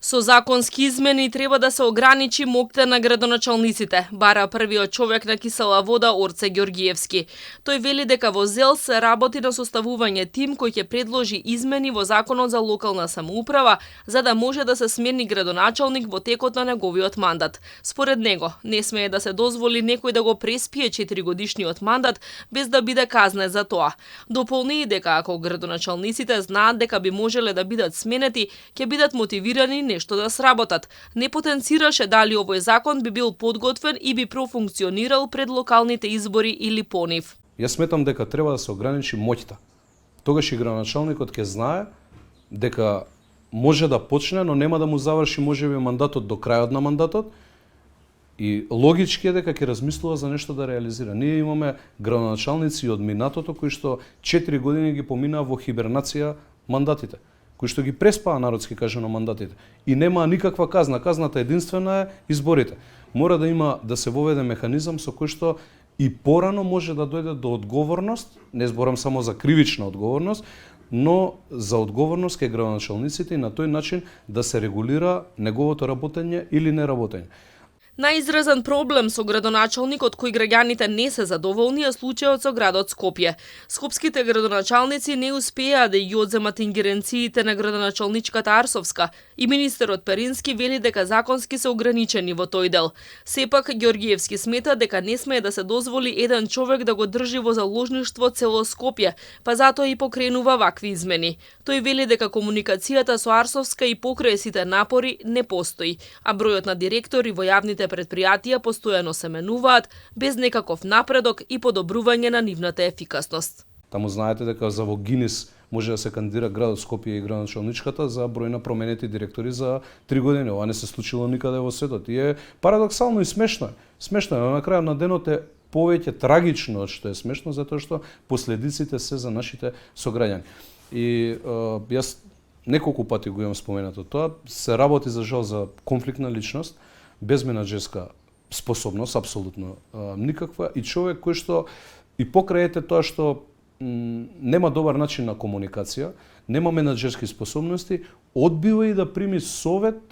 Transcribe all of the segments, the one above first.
Со законски измени треба да се ограничи моќта на градоначалниците, бара првиот човек на кисела вода Орце Ѓоргиевски. Тој вели дека во ЗЕЛ се работи на составување тим кој ќе предложи измени во Законот за локална самоуправа, за да може да се смени градоначалник во текот на неговиот мандат. Според него, не смее да се дозволи некој да го преспие 4-годишниот мандат без да биде казнет за тоа. Дополни и дека ако градоначалниците знаат дека би можеле да бидат сменети, ќе бидат мотивирани нешто да сработат. Не потенцираше дали овој закон би бил подготвен и би профункционирал пред локалните избори или по нив. Јас сметам дека треба да се ограничи моќта. Тогаш и градоначалникот ќе знае дека може да почне, но нема да му заврши можеби мандатот до крајот на мандатот, и логички е дека ќе размислува за нешто да реализира. Ние имаме градоначалници од минатото кои што 4 години ги поминаа во хибернација мандатите, кои што ги преспаа, народски кажано, мандатите. И нема никаква казна. Казната единствена е изборите. Мора да се воведе механизам со кој што и порано може да дојде до одговорност, не зборам само за кривична одговорност, но за одговорност кај градоначалниците и на тој начин да се регулира неговото работење или неработење. Најизразен проблем со градоначалникот кој граѓаните не се задоволни е случајот со градот Скопје. Скопските градоначалници не успеа да ја одземат ингеренциите на градоначалничката Арсовска и министерот Перински вели дека законски се ограничени во тој дел. Сепак Ѓоргиевски смета дека не смее да се дозволи еден човек да го држи во заложништво цело Скопје, па затоа и покренува вакви измени. Тој вели дека комуникацијата со Арсовска и покрај сите напори не постои, а бројот на директори во јавните предпријатија постојано се менуваат без некаков напредок и подобрување на нивната ефикасност. Таму знаете дека за во Гинис може да се кандидира градот Скопје и градоначалничката за број на променети директори за 3 години. Ова не се случило никаде во светот. И е парадоксално и смешно. Смешно е, но на крајот на денот е повеќе трагично од што е смешно, затоа што последиците се за нашите сограѓани. И јас неколку пати го имам споменато тоа, се работи за жал за конфликтна личност, без менаџерска способност, апсолутно никаква, и човек кој што и покрај тоа што нема добар начин на комуникација, нема менаџерски способности, одбива и да прими совет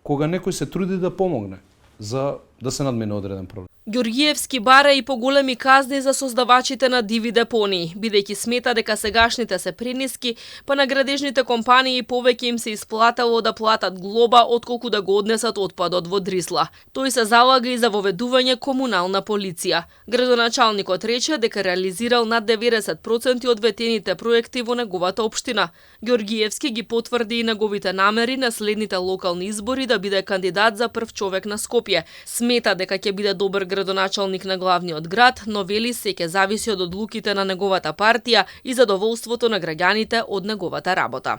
кога некој се труди да помогне за да се надмине одреден проблем. Ѓоргиевски бара и поголеми казни за создавачите на диви депонии, бидејќи смета дека сегашните се прениски, па на градежните компании повеќе им се исплатало да платат глоба отколку да го однесат отпадот во Дрисла. Тој се залага и за воведување комунална полиција. Градоначалникот рече дека реализирал над 90% од ветените проекти во неговата општина. Ѓоргиевски ги потврди и неговите намери на следните локални избори да биде кандидат за прв човек на Скопје. Смета дека ќе биде добар градоначалник на главниот град, но вели се ќе зависи од одлуките на неговата партија и задоволството на граѓаните од неговата работа.